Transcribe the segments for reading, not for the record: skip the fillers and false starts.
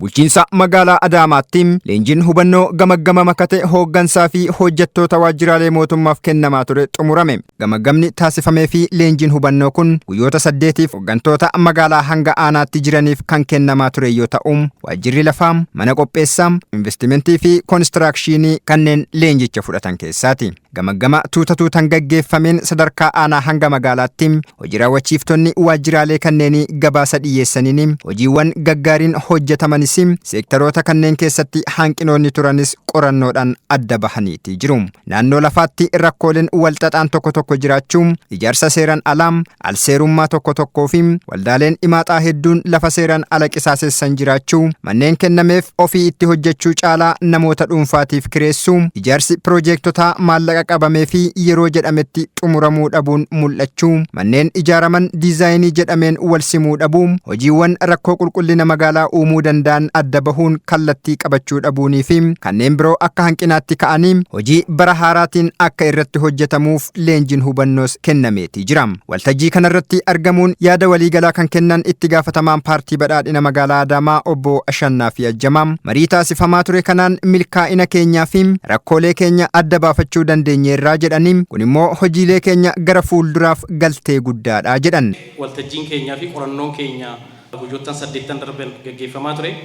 Bulchiinsa magaalaa Adaamaatti leenjiin hubannoo gamaggama makate hooggansaa fi hojjettoota waajjiraalee mootummaaf kennamaa ture xumurame. Gamaggamni taasifamee fi leenjiin hubannoo kun guyyoota 8f hooggantoota magaalaa hanga aanaatti jiraniif kan kennamaa ture yoo ta'u, waajjirri lafaa, mana qopheessaa, investimentii fi koonistiraakshini kanneen leenjicha fudhatan keessaati. Gamaggama tuuta tuutan gaggeeffameen sadarkaa aanaa hanga magaalaatti hojii raawwachiiftonni waajjiraalee kanneenii gabaasa dhiyyeessaniin hojiiwwan gaggaariin hojjetamanis seektaroota kanneen keessatti hanqinoonni turanis qorannoodhaan adda bahaniiti jiru. Naannoo lafaatti rakkooleen walxaxaan tokko tokko jiraachuu, ijaarsa seeraan alaa, alseerummaa tokko tokkoo fi waldaaleen imaaxaa hedduun lafa seeraan ala qisaasessan jiraachuu, manneen kennameef ofii itti hojjechuu caalaa namoota dhuunfaatiif kireessuu, ijaarsi piroojeektotaa maallaqa qabamee fi yeroo jedhametti xumuramuu dhabuun mul'achuu, manneen ijaaraman diizaayinii jedhameen wal simuu dhabuu, hojiiwwan rakkoo qulqullina magaalaa uumuu danda'an adda bahuun kallattii qabachuu dhabuunii fi kanneen biroo akka hanqinaatti ka'anii hojii bara haaraatiin akka irratti hojjetamuuf leenjiin hubannoos kennameetii jira. Waltajjii kanarratti argamuun yaada waliigalaa kan kennan itti gaafatamaan paartii badhaadhina magaalaa Adaamaa obbo Ashannaa fi Ajjamaa marii taasifamaa ture kanaan milkaa'ina keenyaa fi rakkoolee keenya adda baafachuu dandeenyeerraa jedhanii, kun immoo hojiilee keenya gara fuulduraaf galtee guddaadha jedhan. Waltajjiin keenyaa fi qorannoon keenya guyyoottan 8 darban gaggeeffamaa ture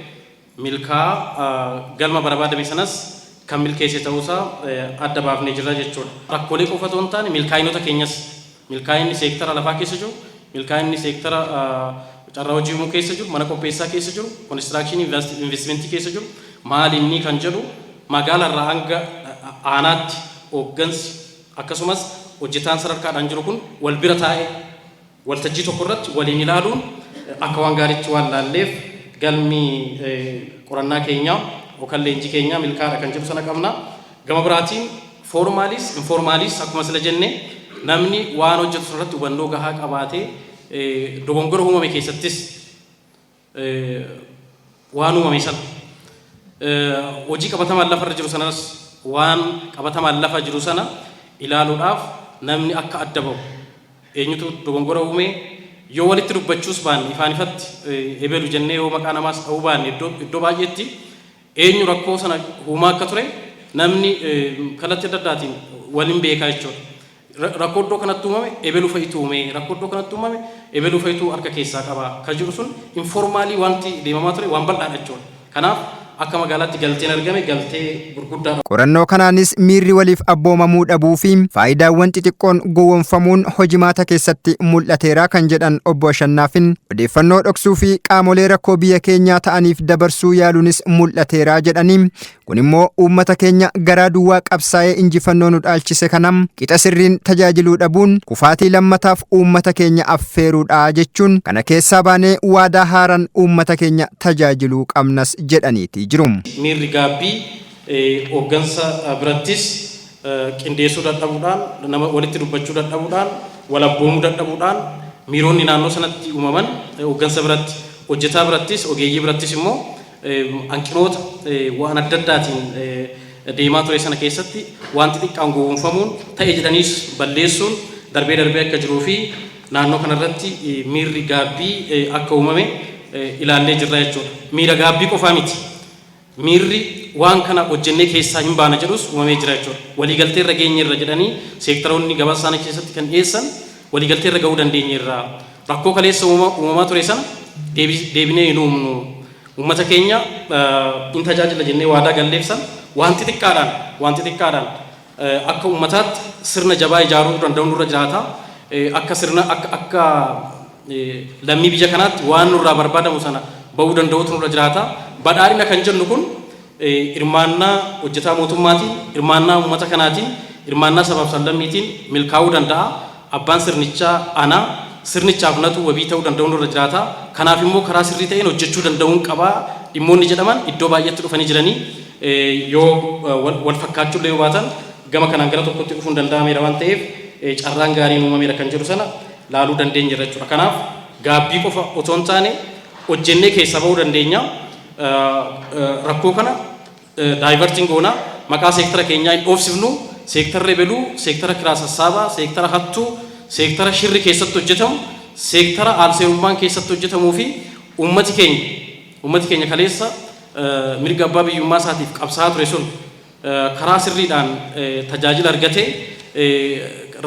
milkaa galma barbaadame sanas kan milkeesse ta'uusaa adda baafnee jirra jechuudha. Rakkoolee qofa otoo hin taane milkaa'inoota keenyas, milkaa'inni seektara lafaa keessa jiru, milkaa'inni seektara carraa hojii uumuu keessa jiru, mana qopheessaa keessa jiru, konistiraakshinii investimentii keessa jiru maali inni kan jedhu magaalarraa hanga aanaatti hooggansi akkasumas hojjetaan sadarkaadhaan jiru kun wal bira taa'ee waltajjii tokko irratti waliin ilaaluun akka waan gaariitti waan laalleef galmi qorannaa keenyaa yookaan leenjii keenyaa milkaa'aadha kan jedhu sana qabna. Gama biraatiin foormaaliis informaaliis akkuma sila jenne namni waan hojjetu irratti hubannoo gahaa qabaatee dogongora uumame keessattis waan uumame sana hojii qabatamaan lafarra jiru sanas waan qabatamaan lafa jiru sana ilaaluudhaaf namni akka adda bahu, eenyutu dogongora uume, yoo walitti dubbachuus baanne, ifaan ifatti ebelu jennee yoo maqaa namaas dha'uu baanne, iddoo baay'eetti eenyu rakkoo sana uumaa akka ture namni kallattii adda addaatiin waliin beekaa jechuudha. Rakkoo iddoo kanatti uumame ebelu fa'itu uume, rakkoo iddoo kanatti uumame ebelu fa'itu harka keessaa qaba kan jiru sun informaalii wanti deemamaa ture waan bal'aadha jechuudha. Kanaaf akka magaalaatti galteen argame galtee gurguddaadha. Qorannoo kanaanis miirri waliif abboomamuu dhabuu fi faayidaawwan xixiqqoon gowwoomfamuun hojimaata keessatti mul'ateera kan jedhan obbo Ashannaafin, odeeffannoo dhoksuu fi qaamolee rakkoo biyya keenyaa ta'aniif dabarsuu yaaluunis mul'ateera jedhanii, kun immoo uummata keenya garaa duwwaa qabsaa'ee injifannoo nu dhaalchise kanam qixa sirriin tajaajiluu dhabuun kufaatii lammataaf uummata keenya affeeruudha jechuun, kana keessaa baanee waadaa haaraan uummata keenya tajaajiluu qabnas jedhaniiti jiru. Miirri gaabbii hooggansa birattis qindeessuu dadhabuudhaan, nama walitti dubbachuu dadhabuudhaan, wal abboomuu dadhabuudhaan miironni naannoo sanatti uumaman hooggansa biratti, hojjetaa birattis, ogeeyyii birattis immoo hanqinoota waan adda addaatiin deemaa ture sana keessatti waan xixiqqaan gowwoomfamuun ta'e jedhaniis balleessuun darbee darbee akka jiruu fi naannoo kanarratti miirri gaabbii akka uumame ilaallee jirra jechuudha. Miira gaabbii qofaa miti. Miirri waan kana hojjennee keessaa hin baana jedhus uumamee jira jechuudha. Waliigaltee irra geenyeerra jedhanii seektaroonni gabaasa isaanii keessatti kan dhiyeessan waliigaltee irra gahuu dandeenyeerra. Rakkoo kaleessa uumamaa ture sana deebinee hin uumnu. Uummata keenya in tajaajila jennee waadaa galleef sana waan xixiqqaadhaan akka uummataatti sirna jabaa ijaaruu danda'u nurra jiraata. Akka sirna akka lammii biyya kanaatti waan nurraa barbaadamu sana bahuu danda'utu nurra jiraata. Badhaadhina kan jennu kun hirmaannaa hojjetaa mootummaatiin, hirmaannaa uummata kanaatiin, hirmaannaa sabaaf sablammiitiin milkaa'uu danda'a. Abbaan sirnichaa ana, sirnichaaf natu wabii ta'uu danda'u nurra jiraata. Kanaaf immoo karaa sirrii ta'een hojjechuu danda'uun qabaa dhimmoonni jedhaman iddoo baay'eetti dhufanii jiranii yoo wal fakkaachuullee yoo baatan gama kanaan gara tokkotti dhufuun danda'ameera waan ta'eef carraan gaariin uumameera kan jedhu sana laaluu dandeenyeerra jechuudha. Kanaaf gaabbii qofa otoo hin taane Hojjennee keessaa bahuu dandeenya. Rakkoo kana diverting goona, maqaa seektara keenyaa hin dhoofsifnu, seektara rebeluu, seektara kiraa sassaabaa, seektara hattuu, seektara shirri keessatti hojjetamu, seektara aalseerummaan keessatti hojjetamuu fi ummati keenya kaleessa mirga abbaa biyyummaa isaatiif qabsaa'aa ture sun karaa sirriidhaan tajaajila argatee,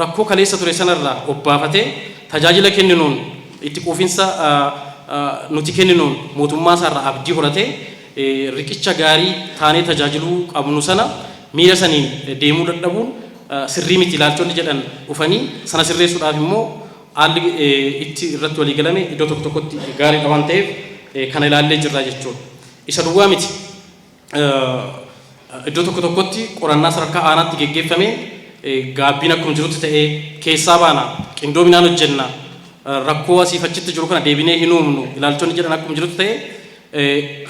rakkoo kaleessa ture sanarraa obbaafatee, tajaajila kenninuun, itti quufinsa nuti kenninuun mootummaa isaarraa abdii horatee, riqicha gaarii taanee tajaajiluu qabnu sana miira saniin deemuu dadhabuun sirrii miti ilaalchonni jedhan dhufanii, sana sirreessuudhaaf immoo haalli itti irratti walii galame iddoo tokko tokkotti gaariidha waan ta'eef kana ilaallee jirra jechuudha. Isa duwwaa miti. Iddoo tokko tokkotti qorannaa sadarkaa aanaatti geggeeffame, gaabbiin akkuma jirutti ta'ee, keessaa baana, qindoominaan hojjenna, rakkoo asiif achitti jiru kana deebinee hin uumnu ilaalchonni jedhan akkuma jirutti ta'ee,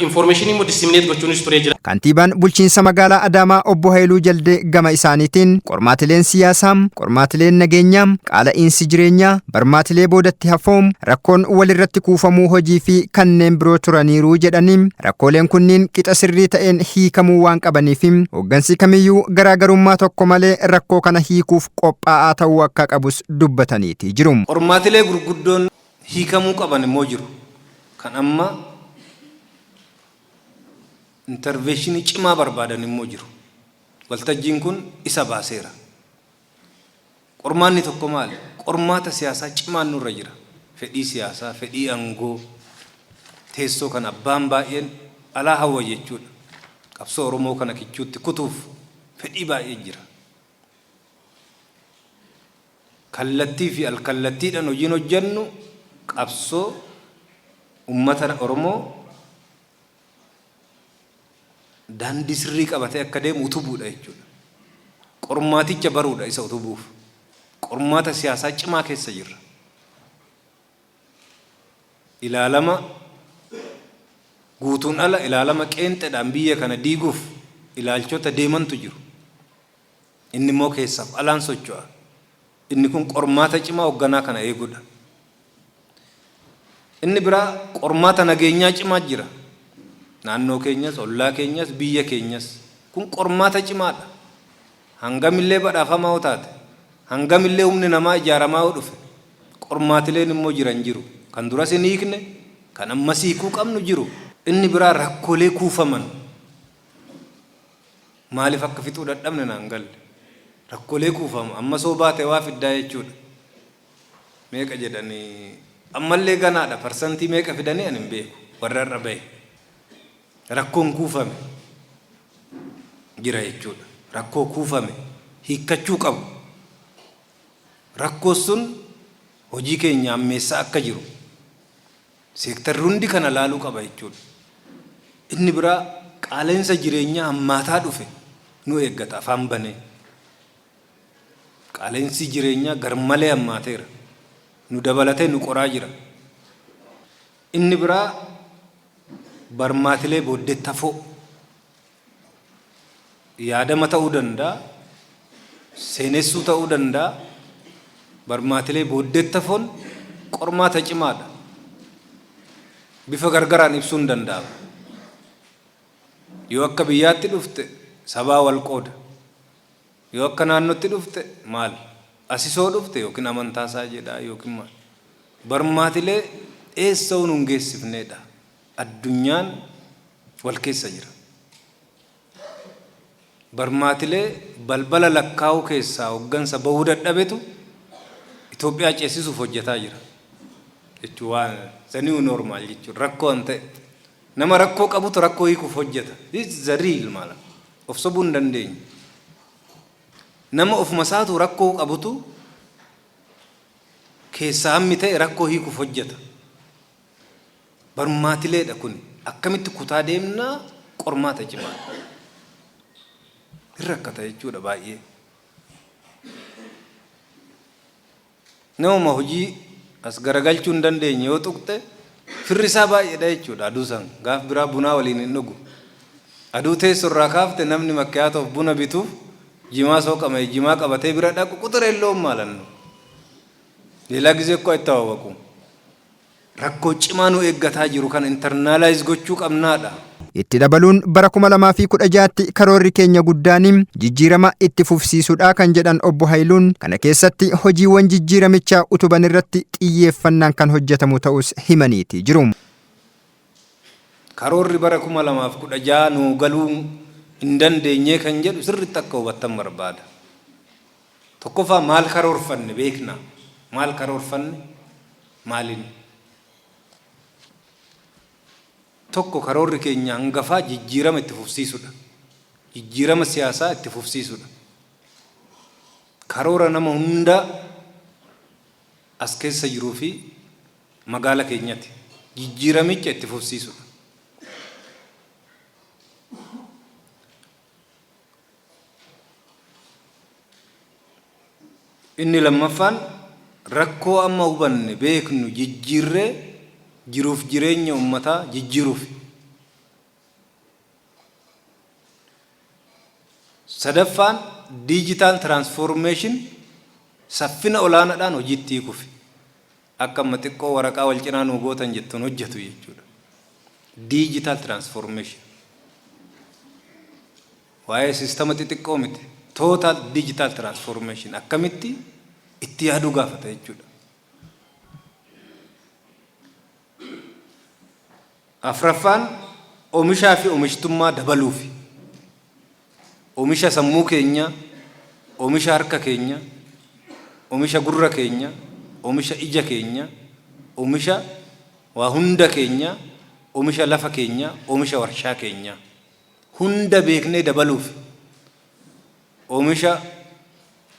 informationii immoo disseminate gochuunis turee jira. Kantiibaan bulchiinsa magaalaa Adaamaa obbo Haayiluu Jaldee gama isaaniitiin qormaatileen siyaasaa, qormaatileen nageenyaa, qaala'iinsi jireenyaa, barmaatilee boodatti hafoom, rakkoon walirratti kuufamuu hojii fi kanneen biroo turaniiru jedhanii, rakkooleen kunniin qixa sirrii ta'een hiikamuu waan qabaniif hooggansi kamiyyuu garaagarummaa tokko malee rakkoo kana hiikuuf qophaa'aa ta'uu akka qabus dubbataniiti jiru. Qormaatilee gurguddoon hiikamuu qaban immoo jiru. Kan amma interventionii cimaa barbaadan immoo jiru. Waltajjiin kun isa baaseera. Qormaanni tokko maali? Qormaata siyaasaa cimaan nurra jira. Fedhii siyaasaa, fedhii aangoo, teessoo kan abbaan baay'een alaa hawwa jechuudha. Qabsoo Oromoo kana kichuutti kutuuf fedhii baay'ee jira. Kallattii fi alkallattiidhaan hojiin hojjennu qabsoo uummata Oromoo daandii sirrii qabatee akka deemu utubuudha jechuudha. Qormaaticha baruudha isa utubuuf. Qormaata siyaasaa cimaa keessa jirra. Ilaalama guutuun ala, ilaalama qeenxeedhaan biyya kana diiguuf ilaalchota deemantu jiru. Inni immoo keessaaf alaan socho'a. Inni kun qormaata cimaa hoogganaa kana eegudha. Inni biraa qormaata nageenyaa cimaa jira. Naannoo keenyas, ollaa keenyas, biyya keenyas. Kun qormaata cimaadha. Hangamillee badhaafamaa yoo taate, hangamillee humni namaa ijaaramaa yoo dhufe, qormaatileen immoo jiran jiru. Kan duras hin hiikne, kan ammas hiikuu qabnu jiru. Inni biraa rakkoolee kuufaman. Maaliif akka fixuu dadhabne naan galle. Rakkoolee kuufama. Amma soo baate waa fiddaa jechuudha. Meeqa jedhanii ammallee ganaadha, parsantii meeqa fidanii ani hin beeku, warra irra bahe. Rakkoon kuufame jira jechuudha. Rakkoo kuufame hiikkachuu qabu. Rakkoo sun hojii keenya ammeessaa akka jiru seektarri hundi kana laaluu qaba jechuudha. Inni biraa qaala'insa jireenyaa hammaataa dhufe nu eeggata afaan banee. Qaala'insi jireenyaa garmalee hammaateera. Nu dabalatee nu qoraa jira. Inni biraa barmaatilee booddeetti hafoo. Yaadama ta'uu danda'a, seenessuu ta'uu danda'a. Barmaatilee booddeetti hafoon qormaata cimaadha. Bifa gargaraan ibsuun danda'ama. Yoo akka biyyaatti dhufte sabaa wal qooda. Yoo akka naannootti dhufte maal? Asisoo dhufte yookiin amantaasaa jedhaa yookiin maal? Barmaatilee eessa nun hin geessifnedha. Addunyaan wal keessa jira. Barmaatilee balbala lakkaa'uu keessaa hoggansa bahuu dadhabetu Itoophiyaa ceesisuuf hojjetaa jira. Jechuun waan the new normal jechuun rakkoo waan ta'e, nama rakkoo qabutu rakkoo hiikuuf hojjeta. This is the real maala. Of sobuu hin dandeenyu. Nama ofuma isaatu rakkoo qabutu keessaa hammi ta'e rakkoo hiikuuf hojjeta. Barmaatileedha kun, akkamitti kutaa deemnaa, qormaata cimaadha. Hin rakkata jechuudha baay'ee. Namuma hojii as garagalchuu hin dandeenye yoo tuqxe firri isaa baay'eedha jechuudha aduu san. Gaaf biraa bunaa waliin hin dhugu. Aduu teessoo irraa kaafte namni makkiyaatoof buna bituuf jimaa soo qama'e jimaa qabatee bira dhaqu ቁጥር የለውም ማለት ነው። ሌላ ጊዜ እኮ አይተዋወቁም። Rakkoo cimaa nu eeggataa jiru kana internalize gochuu qabnaadha. Itti dabaluun bara 2016tti karoorri keenya guddaan jijjiirama itti fufsiisuudha kan jedhan obbo Hayiluun, kana keessatti hojiiwwan jijjiiramichaa utuban irratti xiyyeeffannaan kan hojjetamu ta'us himaniiti jiru. Karoorri bara 2016 nuu galuu hin dandeenyee kan jedhu sirriitti akka hubattan barbaada. Tokkoffaa, maal karoorfanne beekna? Maal karoorfanne? Maaliin? Tokko, karoorri keenya hangafaa jijjiirama itti fufsiisudha. Jijjiirama siyaasaa itti fufsiisudha. Karoora nama hundaa as keessa jiruu fi magaala keenyati. Jijjiiramicha itti fufsiisudha. Inni lammaffaan, rakkoo amma hubanne, beeknu jijjiirree jiruuf jireenya ummataa jijjiiruufi. Sadaffaan, digital transformation saffina olaanaadhaan hojiitti hiikuufi. Akka amma xiqqoo waraqaa wal cinaa nuu gootan jettuun hojjetu jechuudha. Digital transformation. Waa'ee siistama xixiqqoo miti. Total digital transformation akkamitti itti yaaduu gaafata jechuudha. Afraffaan, oomishaa fi oomishtummaa dabaluufi. Oomisha sammuu keenyaa, oomisha harka keenyaa, oomisha gurra keenyaa, oomisha ija keenyaa, oomisha waa hunda keenyaa, oomisha lafa keenyaa, oomisha warshaa keenyaa hunda beeknee dabaluufi. Oomisha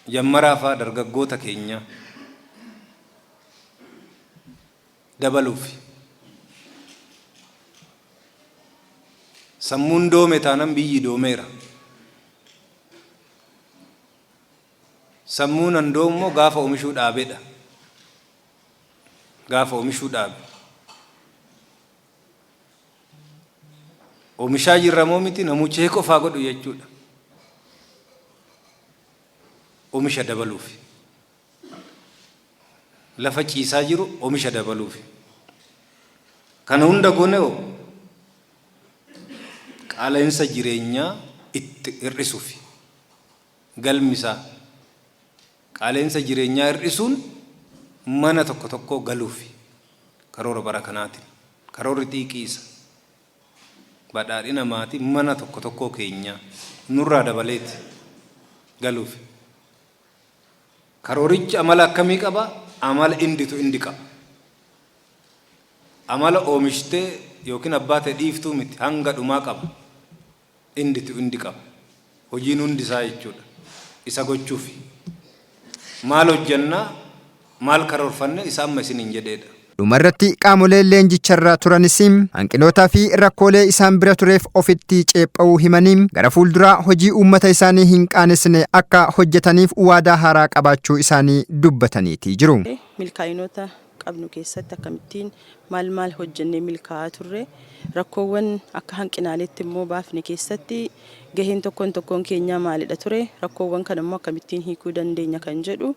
jammaraa faa dargaggoota keenyaa dabaluufi. Sammuun doome taanan biyyi doomeera. Sammuun handoo immoo gaafa oomishuu dhaabedha. Gaafa oomishuu dhaabe. Oomishaa jirra moo miti, namuu check ofaa godhu jechuudha. Oomisha dabaluufi. Lafa ciisaa jiru oomisha dabaluufi. Kana hunda goone hoo, qaala'insa jireenyaa itti hir'isuufi. Galmi isaa qaala'insa jireenyaa hir'isuun mana tokko tokkoo galuufi. Karoora bara kanaatiin. Karoorri xiiqii isa. Badhaadhina maatii mana tokko tokkoo keenyaa nurraa dabaleeti galuufi. Karoorichi amala akkamii qaba? Amala end to end qaba. Amala oomishtee yookiin abbaa ta'e dhiiftuu miti, hanga dhumaa qaba. End to end qaba. Hojiin hundi isaa jechuudha. Isa gochuufi. Maal hojjannaa? Maal karoorfanne? Isa amma isiniin jedheedha. Dhumarratti qaamoleen leenjicharra turanis hanqinootaa fi rakkoolee isaan bira tureef ofitti ceepha'uu himanii, gara fuulduraa hojii uummata isaanii hin qaanessine akka hojjetaniif waadaa haaraa qabaachuu isaanii dubbataniitii jiru. Milkaa'inoota qabnu keessatti akkamittiin, maal maal hojjennee milkaa'aa turre, rakkoowwan akka hanqinaaleetti immoo baafne keessatti gaheen tokkoon tokkoon keenyaa maalidha ture, rakkoowwan kana immoo akkamittiin hiikuu dandeenya kan jedhu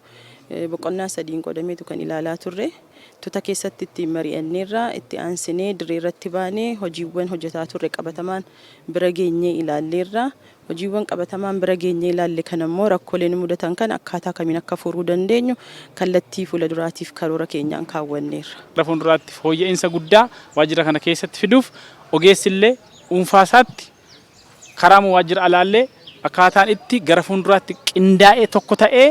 boqonnaa sadiin qodameetu kan ilaalaa turre. Tuta keessatti ittiin mari'anneerra, itti aansinee dirree irratti baanee hojiiwwan hojjetaa turre qabatamaan bira geenyee ilaalleerra. Hojiiwwan qabatamaan bira geenyee ilaalle kana immoo rakkoolee nu mudatan kana akkaataa kamiin akka furuu dandeenyu kallattii fuula duraatiif karoora keenyaan kaawwanneerra. Gara fuulduraatti fooyya'insa guddaa waajjira kana keessatti fiduuf ogeessi illee dhuunfaa isaatti karaa waajjira alaallee akkaataan itti gara fuulduraatti qindaa'ee tokko ta'ee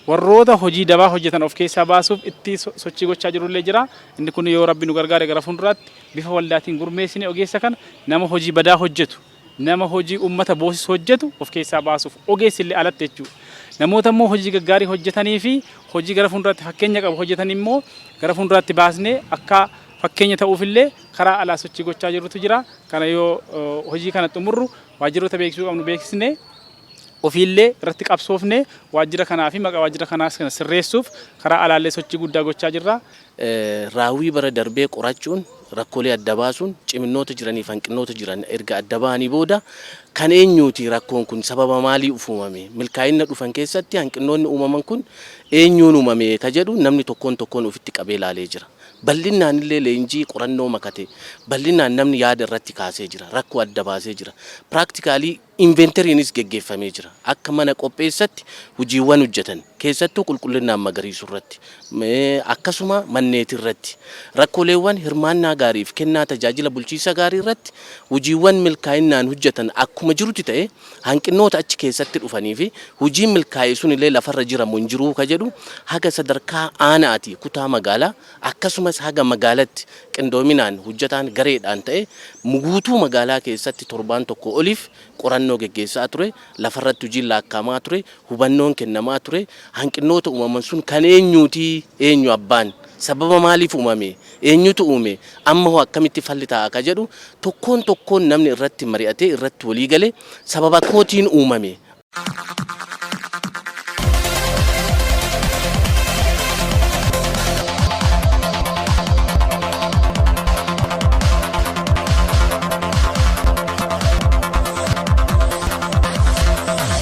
warroota hojii dabaa hojjetan of keessaa baasuuf itti sochii gochaa jirullee jira. Inni kun yoo Rabbi nu gargaare gara fuulduraatti bifa waldaatiin gurmeessine ogeessa kana, nama hojii badaa hojjetu, nama hojii uummata boosisu hojjetu of keessaa baasuuf ogeessi illee alatti jechuudha. Namoota immoo hojii gaggaarii hojjetanii fi hojii gara fuulduraatti fakkeenya qabu hojjetan immoo gara fuulduraatti baasnee akka fakkeenya ta'uufillee karaa alaa sochii gochaa jirrutu jira. Kana yoo hojii kana xumurru, waajjiroota beeksisuu qabnu beeksisnee, ofiillee irratti qabsoofne, waajjira kanaa fi maqaa waajjira kanaas kana sirreessuuf karaa alaallee sochii guddaa gochaa jirra. Raawwii bara darbee qorachuun, rakkoolee adda baasuun, ciminnoota jiranii fi hanqinnoota jiran erga adda bahanii booda, kan eenyuuti rakkoon kun, sababa maalii uumame, milkaa'inna dhufan keessatti hanqinnoonni uumaman kun eenyuun uumame ka jedhu namni tokkoon tokkoon ofitti qabee ilaalee jira. Bal'inaan illee leenjii qorannoo makate bal'inaan namni yaada irratti kaasee jira. Rakkoo adda baasee jira. Practically inventorynis geggeeffamee jira. Akka mana qopheessatti hojiiwwan hojjetan keessattuu qulqullinaan magariisuu irratti, akkasuma manneetii irratti, rakkooleewwan hirmaannaa gaariif kennaa tajaajila bulchiinsa gaarii irratti hojiiwwan milkaa'inaan hojjetan akkuma jirutti ta'e, hanqinoota achi keessatti dhufanii fi hojiin milkaa'e sun illee lafarra jiramu hin jiruu ka jedhu haga sadarkaa aanaati kutaa magaalaa, akkasumas haga magaalatti qindoominaan hojjetaan gareedhaan ta'e guutuu magaalaa keessatti torbaan tokko oliif qorannoo geggeessaa ture. Lafarratti hojiin laakkaamaa ture, hubannoon kennamaa ture. Hanqinoota uumaman sun kan eenyuutii, eenyu abbaan, sababa maaliif uumame, eenyutu uume, amma hoo akkamitti falli ta'a ka jedhu tokkoon tokkoon namni irratti mari'atee irratti walii galee sababa kootiin uumame.